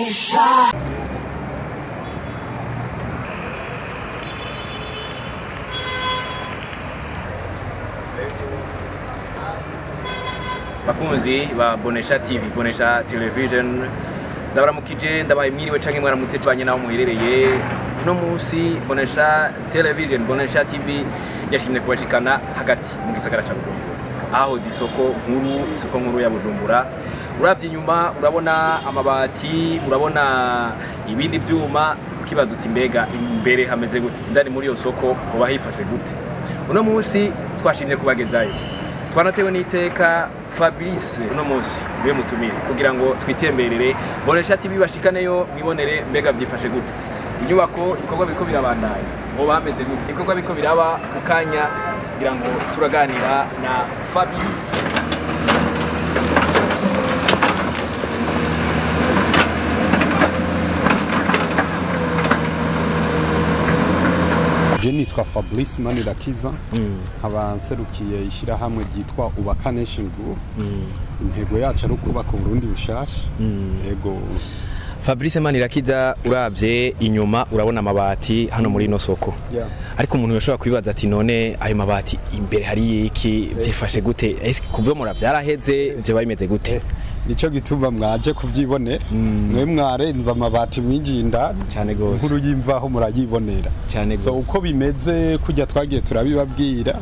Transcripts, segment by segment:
Bonesha. Bakunzi ba Bonesha TV, Bonesha Television, ndabaramukije, ndabaye mwiriwe canke mwaramutse banye naho muherereye. Uno munsi Bonesha Television, Bonesha TV yashimye kubashikana hagati mu gisagara ca Bujumbura, aho di soko nkuru, isoko nkuru ya Bujumbura. Uravye inyuma urabona amabati, urabona ibindi vyuma, ukibaza uti mbega imbere hameze gute, indani muri iyo soko hoba hifashe gute? Uno munsi twashimye kubagezayo, twanatewe n'iteka Fabrice uno munsi niwe mutumire kugira ngo twitemberere Bonesha TV bashikaneyo mwibonere mbega vyifashe gute, inyubako, ibikorwa biriko birabandanya, hoba hameze gute, ibikorwa biriko biraba mu kanya, kugira ngo turaganira na Fabrice. Je nitwa Fabrice Manirakiza, nkaba nserukiye ishyirahamwe ryitwa Ubaka Nation Group. Intego yacu ari ukubaka Uburundi bushasha. Ego. Fabrice Manirakiza, uravye inyuma urabona amabati hano muri ino soko. Ariko umuntu yoshobora kwibaza ati none ayo mabati imbere hari iki, vyifashe gute? Ese kubomora vyaraheze, vyoba bimeze gute? Nico gituma mwaje kuvyibonera. Mwe mwarenza amabati mwinjiye indani. Cane gose. Inkuru y'imvaho murayibonera. Cane So gose. uko bimeze kujya twagiye turabibabwira,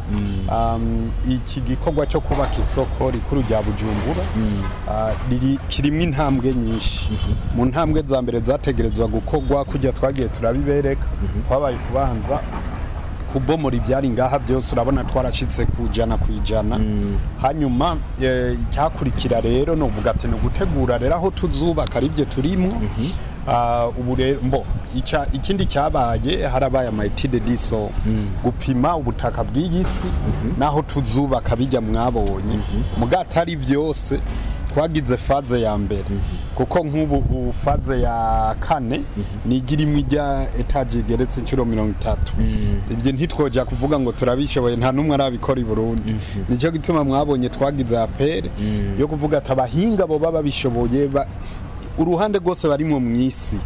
iki gikorwa cyo kubaka isoko rikuru rya Bujumbura kirimwo intambwe nyinshi. Mu ntambwe za mbere zategerezwa gukorwa kujya twagiye turabibereka, kwabaye kubanza kubomora ibyari ngaha byose, urabona twarashitse ku 100%. Hanyuma icyakurikira rero novuga ati ni ugutegura rero aho tuzubaka aribyo turimwo. Ubu rero mbo ikindi cyabaye, harabaye ama étude de sol, gupima ubutaka bw'iyi si naho tuzubaka bijya mwabonye. Muga atari byose twagize phase ya mbere, kuko nk'ubu ubu phase ya kane nigira imwe ijya étage igeretse inshuro 30. Ibyo ntitwoja kuvuga ngo turabishoboye, nta n'umwe arabikora i Burundi. Nicyo gituma mwabonye twagize appel yo kuvuga ati abahinga bo baba babishoboye uruhande rwose barimwo mw'isi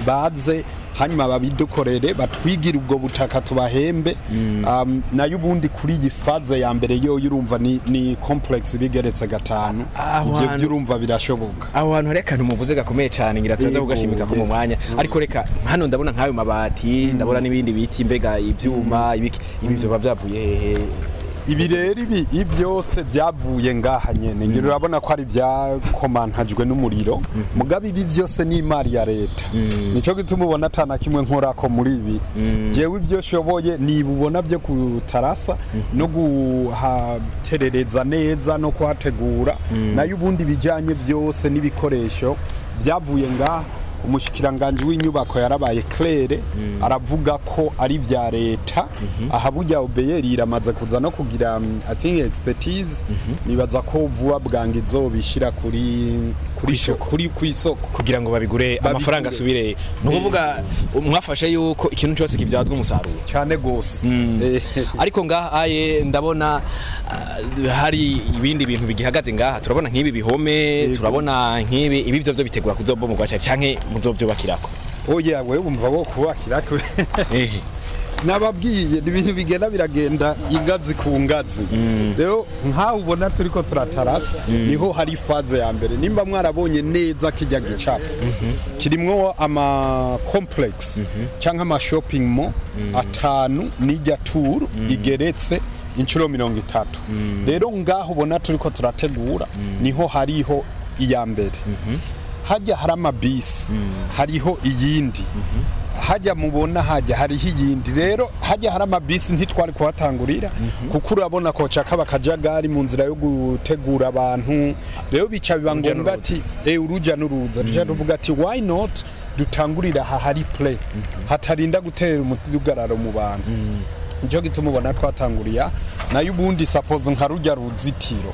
baze, hanyuma babidukorere, batwigire ubwo butaka, tubahembe. Nayo ubundi kuri iyi phase ya mbere yo urumva ni complex bigeretse 5. Aho Ivyo byurumva birashoboka. Aho hantu hari akantu muvuze gakomeye cyane, ngira turaza Yego, kugashimika ko mu mwanya. Ariko reka hano ndabona nk'ayo mabati, ndabona n'ibindi biti, mbega ibyuma ibiki, ibi byo byavuye hehe? Ibi rero ibi byose byavuye ngaha nyene, ngira urabona ko ari byakomantajwe n'umuriro. Mugabe ibi byose ni imari ya leta, nico gituma ubona atana kimwe nkorako muri ibi. Jewe ibyo shoboye niba ubona byo kutarasa no guhaterereza neza no kuhategura, nayo ubundi bijanye byose n'ibikoresho byavuye ngaha. Umushikiranganji w'inyubako yarabaye clair, aravuga ko ari vya leta. Aha burya OBR iramaze kuza no kugira I think expertise, nibaza ko vuba bwange izobishira kuri kwisoko kugira ngo babigure Babigure. Amafaranga asubire. Ni ukuvuga mwafashe yuko ikintu cyose kibyazwa umusaruro. Cyane gose. Ariko ngaha aye ndabona hari ibindi bintu bigihagaze ngaha, turabona nk'ibi bihome, turabona nk'ibi, ibi byo byo bitegura kuzobomorwa canke muzovyubakirako? Oya, wewe wumva wo kubakira nababwiye ni ibintu bigenda biragenda ingazi ku ngazi. Rero nkaho ubona turiko turatarasa, niho hari phase ya mbere. Nimba mwarabonye neza kijya gicapo kirimwo ama complex cyangwa ama shopping mall atanu n'ijya tour igeretse inshuro 30. Rero ngaho ubona turiko turategura niho hariho iya mbere, hajya hari amabisi, hariho iyindi, hajya mubona hajya hariho iyindi. Rero hajya hari amabisi ntitwari kuhatangurira, kuko urabona ko cakaba akajagari mu nzira yo gutegura abantu. Rero bica biba Uruja ngombwa n'uruza. ati uruja n'uruza, tuca tuvuga ati why not dutangurira aha hari play hatarinda gutera umudugararo mu bantu. Nico gituma ubona twatanguriya. Nayo ubundi suppose nka rujya ruzitiro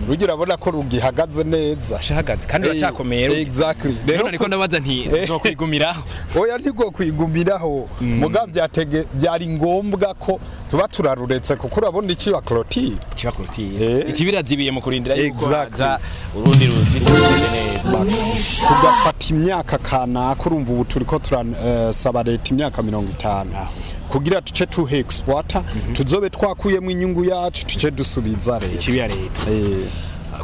rujya, urabona ko rugihagaze neza. Shahagaze kandi uracyakomeye rujya. Exactly. Rero ariko ndabaza nti nzokwigumiraho? Oya, ntigo kwigumiraho, muga byatege byari ngombwa ko tuba turaruretse, kuko urabona ikiba clôture. Kiba clôture. Eh. Ikibirazibiye mu kurindira yuko Exactly. haza urundi ruzitiro rumeze neza. Tugafata imyaka kanaka. Urumva ubu turiko turasaba leta imyaka 50 kugira tuce tuhe exploiter, tuzobe twakuyemo inyungu yacu, tuce dusubiza leta. Ikibi ya leta.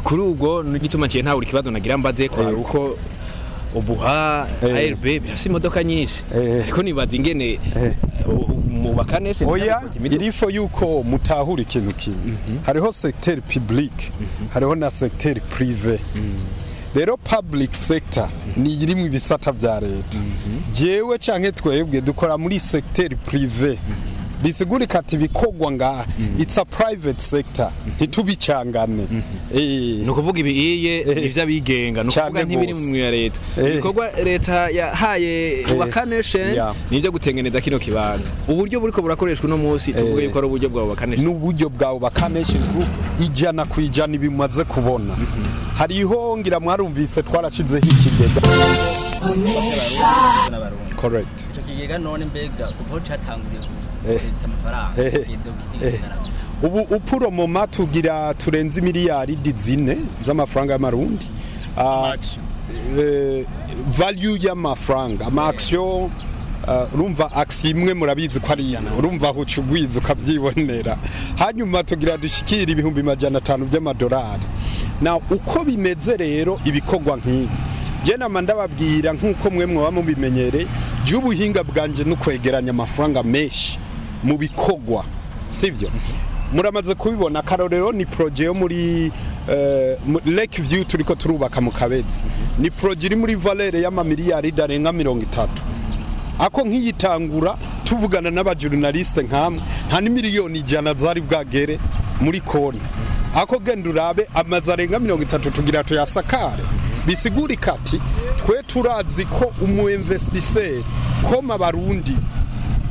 Kuri ubwo n'igituma nciye ntabura ikibazo nagira mbaze ko ari uko ubuha ARB birafise imodoka nyinshi, ariko nibaza ingene mu bakaneshe. Oya, il faut yuko mutahura ikintu kimwe: hariho secteur public, hariho na secteur privé. Rero public sector ni irimwo ibisata vya leta. Jewe canke twebwe dukora muri secteur privé, bisigurika ati ibikorwa ngaha, it's a private sector, ntitubicangane. Ni ukuvuga ibiiye ivy'abigenga, ni ukuvuga Cane ntibiri gose. mu ya leta. Ibikorwa leta yahaye Ubaka Nation ni ivyo gutengeneza kino kibanza. Uburyo buriko burakoreshwa uno munsi, tuvuge yuko ari uburyo bwa Ubaka Nation? N'uburyo bwa Ubaka Nation Group 100% ibimaze kubona. Hariho, ngira mwarumvise, twarashizeho ikigega. Correct. Ico kigega none mbega kuva aho catanguriye kureta amafaranga kigeze kugitangana? Ubu pour le moment tugira turenze miliyari 4 z'amafaranga y'amarundi. Value y'amafaranga, ama action, urumva action imwe murabizi ko ari, urumva aho ucugwiza ukabyibonera. Hanyuma tugira dushikira 500,000 by'amadolari. Na uko bimeze rero, ibikorwa nk'ibi je nama ndababwira, nk'uko mwe mwaba mubimenyereye, ubuhinga bwanje no kwegeranya amafaranga menshi mu bikorwa, sivyo? Muramaze kubibona, akarorero ni projet yo muri Lake View turiko turubaka mu Kabezi. Ni projet iri muri valeur y'amamiliyari arenga 30. Ako nk'iyitangura tuvugana n'abajournaliste nkamwe, nta n'imiliyoni 100 zari bwagere muri konti. Ako genda urabe amazu arenga 30 tugira tuyasakare. Bisigurika ati twe turazi ko umu investisseur koma abarundi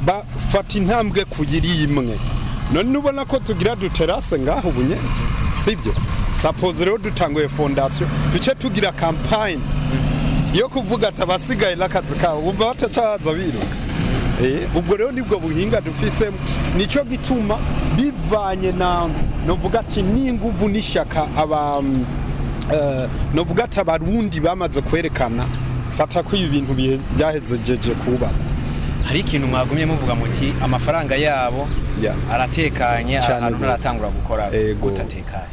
bafata intambwe kugira imwe. None ubona ko tugira duterase ngaho ubu nyene, sivyo? Suppose rero dutanguye fondation, tuce tugira campaign yo kuvuga ati abasigaye n'akazi kabo, bumva batacaza biruka. Ubwo rero nibwo buhinga dufisemo. Nico gituma bivanye na novuga ati n'inguvu n'ishyaka aba novuga ati abarundi bamaze kwerekana, fata ko ibi bintu byahejeje kubakwa. Hari ikintu mwagumye muvuga muti amafaranga yabo aratekanye. Cane ahantu gose. ntaratangura gukora. Ego. Gutatekanye?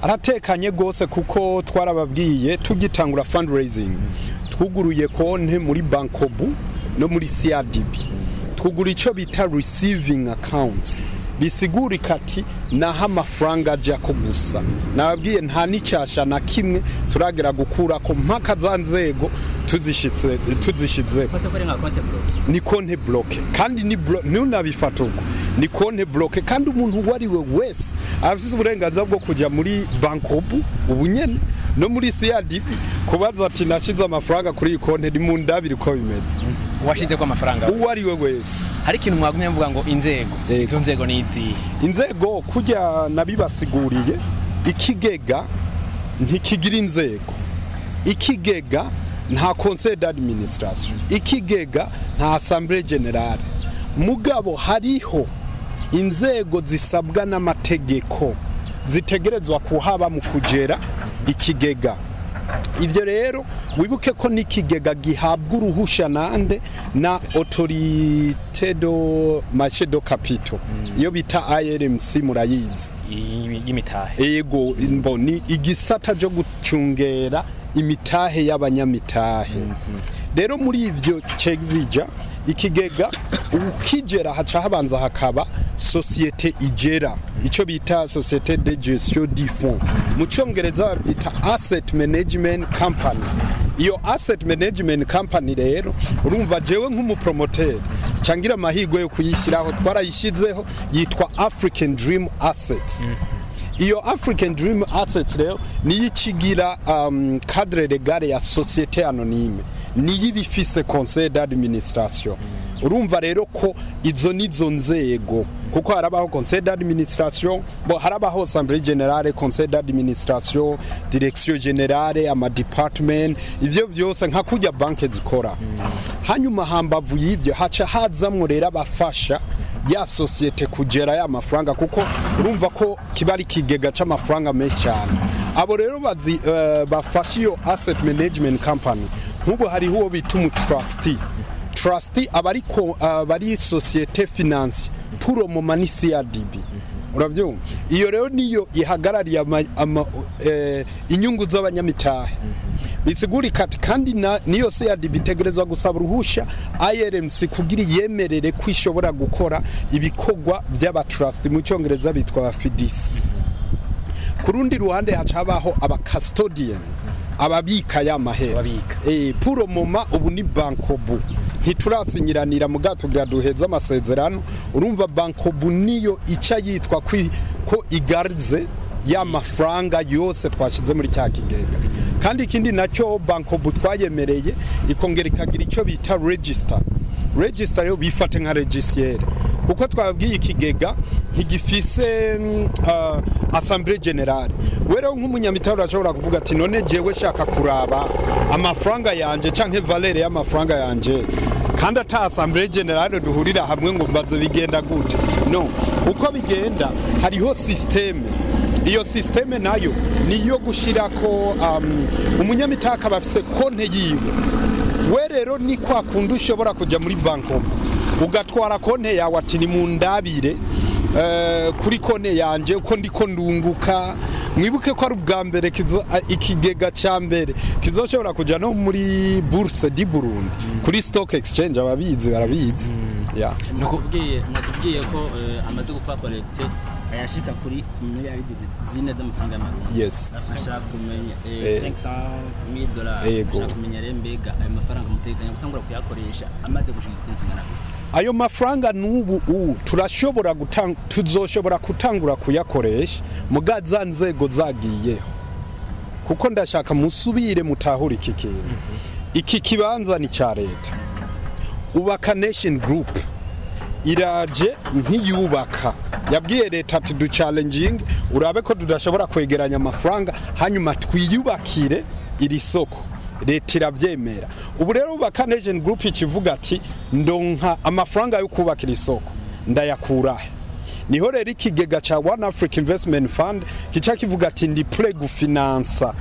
Aratekanye gose, kuko twarababwiye tugitangura fundraising, twuguruye konte muri Bancobu no muri CRDB, twugura icyo bita receiving accounts. Bisigurika ati naho amafaranga ajya ko gusa nababwiye nta n'icyasha na kimwe turagera gukura ko mpaka za nzego tuzishitse tuzishizeho. Fata ko ari nka compte bloqué. Ni compte bloqué, kandi ni ntunabifata ubwo ni compte bloqué, kandi umuntu uwo ari we wese arafise uburenganzira bwo kujya muri Bancobu ubu nyene no muri CRDB kubaza ati nashize amafaranga kuri iyi konte, ni mu ndabiri uko bimeze. Washize ko amafaranga? Uwo ari we wese. Hari ikintu mwagumye muvuga ngo inzego. Ego. Izo nzego ni izihe? Inzego, kujya nabibasiguriye, ikigega ntikigira inzego. Ikigega nta conseil d'administration, ikigega nta assemblée générale. Mugabo hariho inzego zisabwa n'amategeko zitegerezwa kuhaba mu kugera ikigega. Ivyo rero wibuke ko n'ikigega gihabwa uruhusha nande? Na Autorité de marché de capitaux, iyo bita ARMC, murayizi. Y'imitahe. Ego, imbo ni igisata cyo gucungera imitahe y'abanyamitahe. Rero muri ivyo cegzija ikigega ukigera, haca habanza hakaba société igera, ico bita société de gestion du fonds, mu cyongereza babyita asset management company. Iyo asset management company rero, urumva jewe nk'umupromoteur cangira amahirwe yo kuyishyiraho, twarayishyizeho, yitwa African Dream Assets. Iyo African Dream Assets rero niyo ikigira cadre légal ya société anonyme, niyo iba ifise conseil d'administration. Urumva rero ko izo nizo nzego, kuko harabaho conseil d'administration, bo harabaho assemblée générale, conseil d'administration, direction générale, ama département, ivyo vyose nka kurya banke zikora. Hanyuma hambavu y'ivyo haca hazamwo rero abafasha ya société kugera ya mafaranga, kuko urumva ko kiba ari ikigega c'amafaranga menshi cyane. Abo rero bazi bafashe iyo asset management company. Nk'ubu hariho uwo bita umu trustee. Trustee aba ariko aba ari société financière, pour le moment ni CRDB, uravyumva? Iyo rero niyo ihagarariye inyungu z'abanyamitahe. Bisigurika ati kandi niyo CRDB itegerezwa gusaba uruhusha ARMC kugira yemerere ko ishobora gukora ibikorwa by'aba trust, mu cyongereza bitwa fiduciary. Ku rundi ruhande haca habaho aba custodian, ababika ya mahera. Ababika. Pour le moment ubu ni Bancobu, ntiturasinyiranira muga tugira duheze amasezerano. Urumva, Bancobu niyo ica yitwa ko igarze ya mafaranga yose twashize muri cya kigega. Kandi ikindi nacyo, Bancobu twayemereye ikongera ikagira icyo bita register. Register rero bifate nka register, kuko twabwiye ikigega ntigifise assemblée générale. Rero nk'umunyamitaro urashobora kuvuga ati: "None jewe shaka kuraba amafaranga yanje canke valeur y'amafaranga yanje, kandi ata assemblée générale duhurira hamwe ngo mbaze bigenda gute?" No uko bigenda, hariho système. Iyo système nayo niyo gushirako umunyamitaka aba afise konte yiwe. We rero ni kwa kundi ushobora kujya muri banko ugatwara konte yawe, ati: "Ni mu ndabire kuri konte yanje uko ndiko ndunguka." Mwibuke ko ari ubwa mbere ikigega ca mbere kizoshobora kuja no muri Bourse du Burundi, kuri stock exchange. Ababizi barabizi, yeah. Mwatubwiye ko amaze gukora collecte ayashika ku miliyaridi 4 z'amafaranga y'amarundi. Yes. Ashaka kumenya 500 dollars. Ashaka kumenya rero, mbega ayo mafaranga mutekanya gutangura kuyakoresha amaze gushinga igitero kingana gute? Ayo mafaranga n'ubu turashobora tuzoshobora gutangura kuyakoresha muga za nzego zagiyeho, kuko ndashaka musubire mutahure iki kintu. Iki kibanza ni cya leta. Ubaka Nation Group iraje nk'iyubaka, yabwiye leta ati: "Du challenging urabe ko tudashobora kwegeranya amafaranga, hanyuma twiyubakire iri soko." Leta iravyemera. Ubu rero Ubaka Nation Group ikivuga ati: "Ndonka amafaranga yo kubakira isoko, ndayakurahe?" Niho rero ikigega ca One Africa Investment Fund kica kivuga ati: "Ndi prêt gufinansa."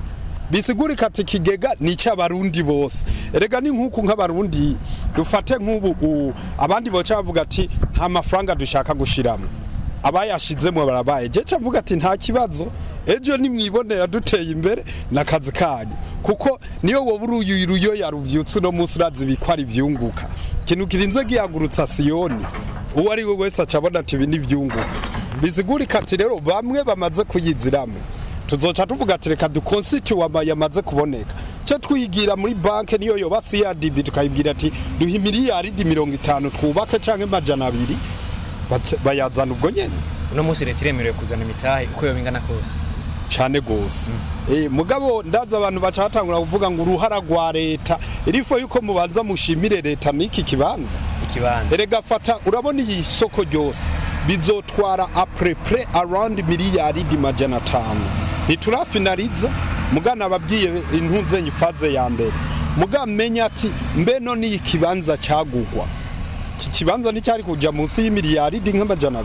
Bisigurika ati ikigega ni icy'Abarundi bose. Erega ni nk'uku, nk'Abarundi dufate nk'ubu abandi boca bavuga ati: "Nta mafaranga dushaka gushiramo." Abayashizemo barabaye. Je cavuga ati: "Nta kibazo, ejo nimwibonera duteye imbere nakazi kanyu." Kuko niyo wowe uruyu ruyoya ruvyutse uno munsi, urazi biko ari ivyunguka. Ikintu kirinze gihagurutsa Siyoni, uwo ari we wese acabona ati: "Ibi ni ivyunguka." Bisigurika ati rero bamwe bamaze kuyiziramo, tuzoca tuvuga ati: "Reka duconstitue ama yamaze kuboneka." Cyo twigira muri banke, niyo yoba CRDB, tukayibwira ati: "Duha miliyaridi 50 twubake, canke 200." Bayazana ubwo nyene. Uno munsi leta iremerewe kuzana imitahe uko yoba ingana kose? Cane gose. Mugabo ndaza abantu baca batangura kuvuga ngo uruhara rwa leta irifo, yuko mubanza mushimire leta n'iki kibanza. Ikibanza. Erega fata, urabona iyi soko ryose bizotwara à peu près around miliyaridi 500. Ntiturafinaliza, mugana ababwiye intunzenye phase ya mbere. Mugamenya ati mbe no ni ikibanza cyagugwa, iki kibanza nticyari kuja munsi y'imiliyaridi nka 200.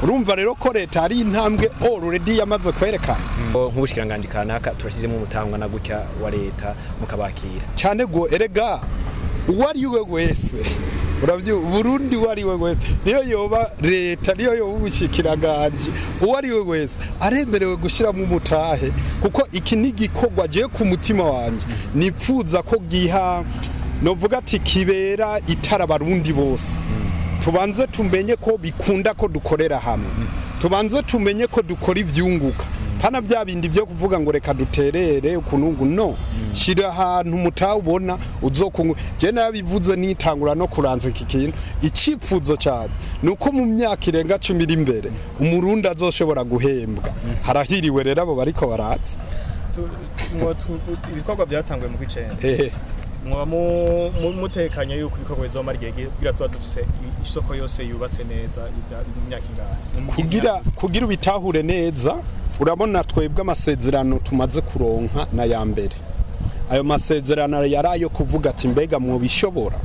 Urumva rero ko leta ari intambwe already yamaze kwerekana. Nk'ubushikiranganji kanaka turashyizemo umutangwa na gutya wa leta, mukabakira? Cyane go. Erega uwo ari we wese, uravyo, Burundi, uwo ari we wese, niyo yoba leta, niyo yoba ubushikiranganje, uwo ari we wese aremerewe gushyiramo umutahe, kuko iki ni igikorwa je ku mutima wanje nipfuza ko giha, novuga ati kibera itara Abarundi bose. Tubanze tumenye ko bikunda ko dukorera hamwe, tubanze tumenye ko dukora ivyunguka, pana bya bindi byo kuvuga ngo reka duterere ukunungu. No shira ahantu mutawubona uzokungu. Je nabivuze nitangura no kuranza iki kintu, icipfuzo cyane nuko mu myaka irenga 10 iri imbere Umurundi azoshobora guhembwa. Harahiriwe rero abo bariko baratsa. Ibikorwa byatanguye mu kwicenda. Mwoba mutekanye yuko ibikorwa bizomara igihe kugira tuba dufise isoko yose yubatse neza mu myaka ingahe? Kugira ubitahure neza, urabona twebwe amasezerano tumaze kuronka na ya mbere, ayo masezerano yari ayo kuvuga ati: "Mbega mwobishobora?"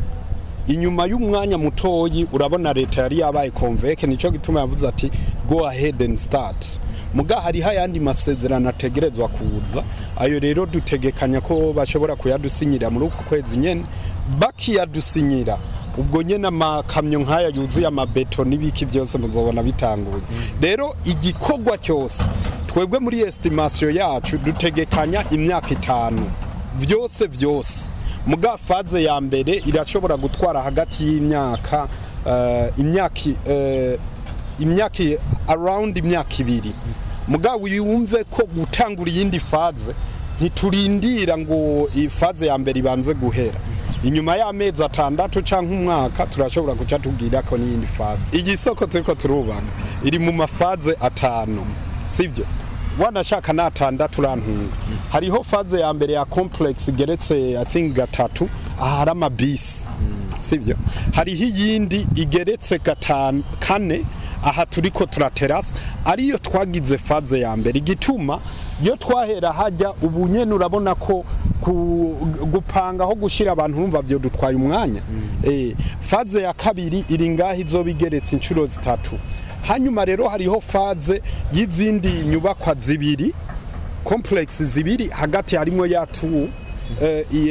Inyuma y'umwanya mutoyi, urabona leta yari yabaye convaincue, nico gituma yavuze ati: Go ahead and start. Muga hariho ayandi masezerano ategerezwa kuza. Ayo rero dutegekanya ko bashobora kuyadusinyira muri uku kwezi nyene. Bakiyadusinyira, ubwo nyene amakamyo nk'aya yuzuye amabeto n'ibiki byose muzobona bitanguye. Rero igikorwa cyose twebwe muri estimation yacu dutegekanya imyaka 5 vyose vyose. Muga phase ya mbere irashobora gutwara hagati y'imyaka imyaka around imyaka 2. Muga wiyumve ko gutangura iyindi phase ntiturindira ngo phase ya mbere ibanze guhera. Inyuma y'amezi 6 canke umwaka turashobora guca tubwira ko n'iyindi phase. Iyi soko turiko turubaka iri mu mafaze 5, sivyo? Wanashaka na 6 urantunga. Hariho phase ya mbere ya complex igeretse I think 3, ahari amabisi, sivyo? Hariho iyindi igeretse 4 aha turiko turaterasa, ariyo twagize phase ya mbere. Igituma iyo twahera hajya ubu nyene urabona ko gupanga aho gushira abantu urumva byo dutwaye umwanya. Phase ya kabiri iri ngaho izobigeretse inshuro 3. Hanyuma rero hariho phase y'izindi nyubakwa 2, complex 2, hagati harimo ya 2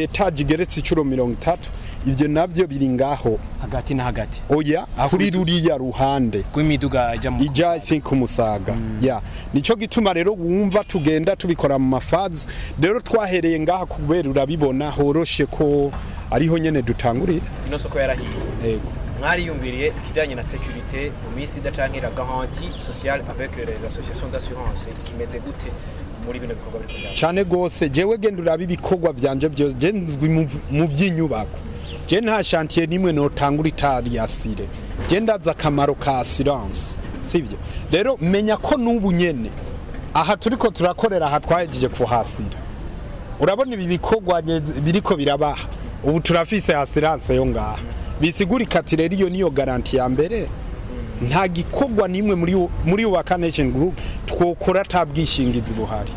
etage igeretse inshuro 30. Ivyo navyo biri ngaho hagati na hagati. Oya, kuri ruriya ruhande rw'imiduga ija I think Umusaga. Yeah, nico gituma rero wumva tugenda tubikora mu mafazi. Rero twahereye ngaha kubera urabibona horoshe ko ariho nyene dutangurira. Ino soko yarahiye. Yego. Mwariyumviriye ikijanye na sécurité mu minsi idacanke la garantie sociale avec les associations d'assurance kimeze gute muri bino bikorwa biri kujya? Cyane gose jewe genda uraba ibikorwa vyanje byose, je nzwi mu by'inyubako. Je nta chantier nimwe notangura itari asire. Je ndaza akamaro ka assurance, sivyo? Rero menya ko nubu nyene aha turiko turakorera aha twahejeje kuhasira. Urabona ibi bikorwa biriko birabaha, ubu turafise assurance yo ngaha. Bisigurika ati rero iyo niyo garantie ya mbere. Nta gikorwa nimwe muri Ubaka Nation Group twokora tabwishingizi buhari.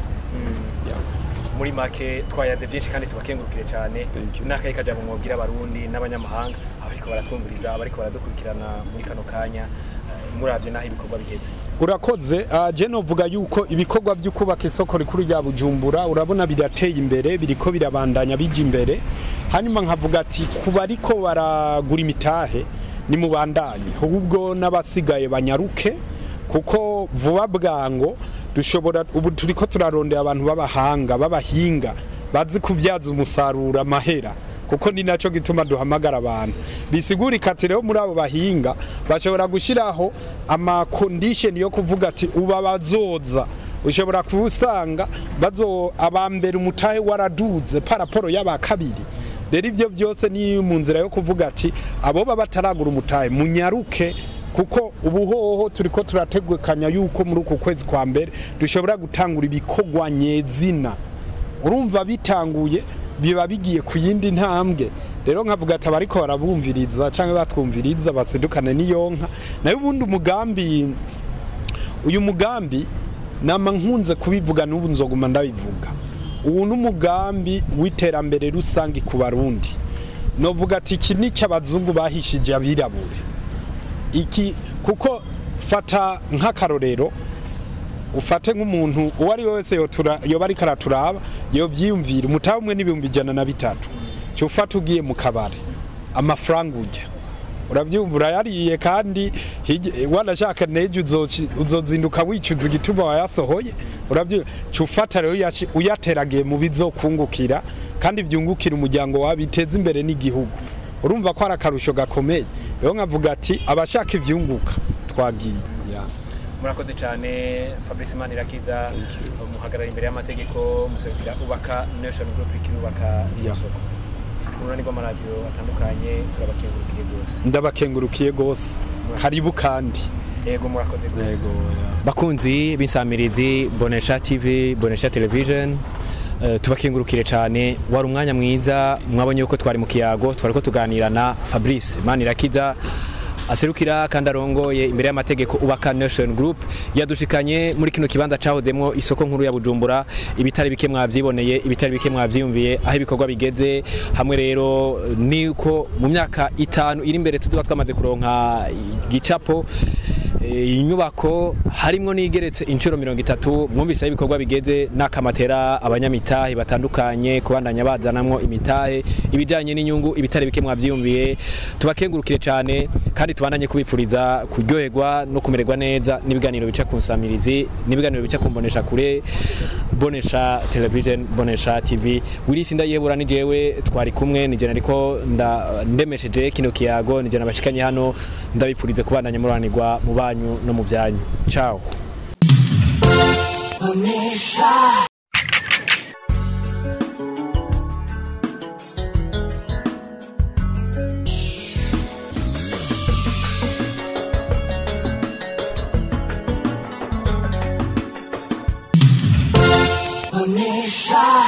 Muri make twayaze byinshi kandi tubakengurukire cyane. Nakaye kaja mu mwabwira abarundi n'abanyamahanga abariko baratwumviriza, abariko baradukurikirana muri kano kanya, muravye naho ibikorwa bigeze. Urakoze. Je novuga yuko ibikorwa byo kubaka isoko rikuru rya Bujumbura urabona birateye imbere, biriko birabandanya bija imbere. Hanyuma nkavuga ati kuba ariko baragura imitahe ni mubandanye, ahubwo n'abasigaye banyaruke, kuko vuba bwango dushobora ubu turiko turarondera abantu b'abahanga b'abahinga bazi kubyaza umusaruro amahera, kuko ni naco gituma duhamagara abantu. Bisigurika ati rero muri abo bahinga bashobora gushiraho ama condition yo kuvuga ati uba bazoza, ushobora kusanga bazo abambere umutahe waraduze paraporo y'aba kabiri. Rero ivyo byose ni mu nzira yo kuvuga ati abo baba bataragura umutahe munyaruke, kuko ubuhoho turiko turategekanya yuko muri uku kwezi kwa mbere dushobora gutangura ibikorwa nyezina. Urumva bitanguye biba bigiye ku yindi ntambwe. Rero nkavuga ati abariko barabumviriza canke batwumviriza basidukane n'iyonka. Nayo ubundi umugambi, uyu mugambi nama nkunze kubivuga n'ubu nzoguma ndabivuga, ubu n'umugambi w'iterambere rusangi ku Barundi. Novuga ati iki ni cy'abazungu bahishije abirabure. Iki kuko fata nk'akarorero, ufate nk'umuntu uwo ari wese yoba ariko araturaba yovyiyumvira umutahe umwe n'ibihumbi 103, cyo ufata ugiye mu kabare amafaranga ujya uravyumva urayariye, kandi wanashaka nejo uzozinduka wicuza igituma wayasohoye. Uravyumva, cyo ufata rero uyateragiye mu bizokungukira kandi vyungukira umuryango wawe, biteza imbere n'igihugu. Urumva ko ari akarusho gakomeye. Rero nkavuga ati abashaka ivyunguka twagiye. Murakoze cyane Fabrice Manirakiza, muhagarara imbere y'amategeko, muserukira Ubaka Nation Group ikirubaka isoko. Urunani rw'amaradiyo atandukanye, turabakengurukiye gose. Ndabakengurukiye gose. Karibu kandi. Yego, murakoze gose. Bakunzi b'insamirizi Bonesha TV, Bonesha Television, tubakengurukire cyane. Wari umwanya mwiza, mwabonye uko twari mu kiyago, twariko tuganira na Fabrice Manirakiza aserukira kandi arongoye imbere y'amategeko Ubaka Nation Group. Yadushikanye muri kino kibanza cahozemwo isoko nkuru ya Bujumbura. Ibitari bike mwavyiboneye, ibitari bike mwavyiyumviye aho ibikorwa bigeze. Hamwe rero niko mu myaka 5 iri imbere tuzoba twamaze kuronka igicapo Inyubako harimwo n'igeretse inshuro 30. Mwumvise aho ibikorwa bigeze n'akamatera abanyamitahe batandukanye kubandanya bazanamwo imitahe, ibijanye n'inyungu, ibitari bike mwavyiyumviye. Tubakengurukire cyane kandi tubandanye kubipfuriza kuryoherwa no kumererwa neza n'ibiganiro bica ku nsamirizi, n'ibiganiro bica ku mbonesha kure, Bonesha Television, Bonesha TV. Wilisi Ndayihebura ni jewe twari kumwe, ni je nariko ndemesheje kino kiyago, ni je nabashikanye hano. Ndabipfurize kubandanya muranirwa mu banyu no mu byanyu. Ciao. Bonesha.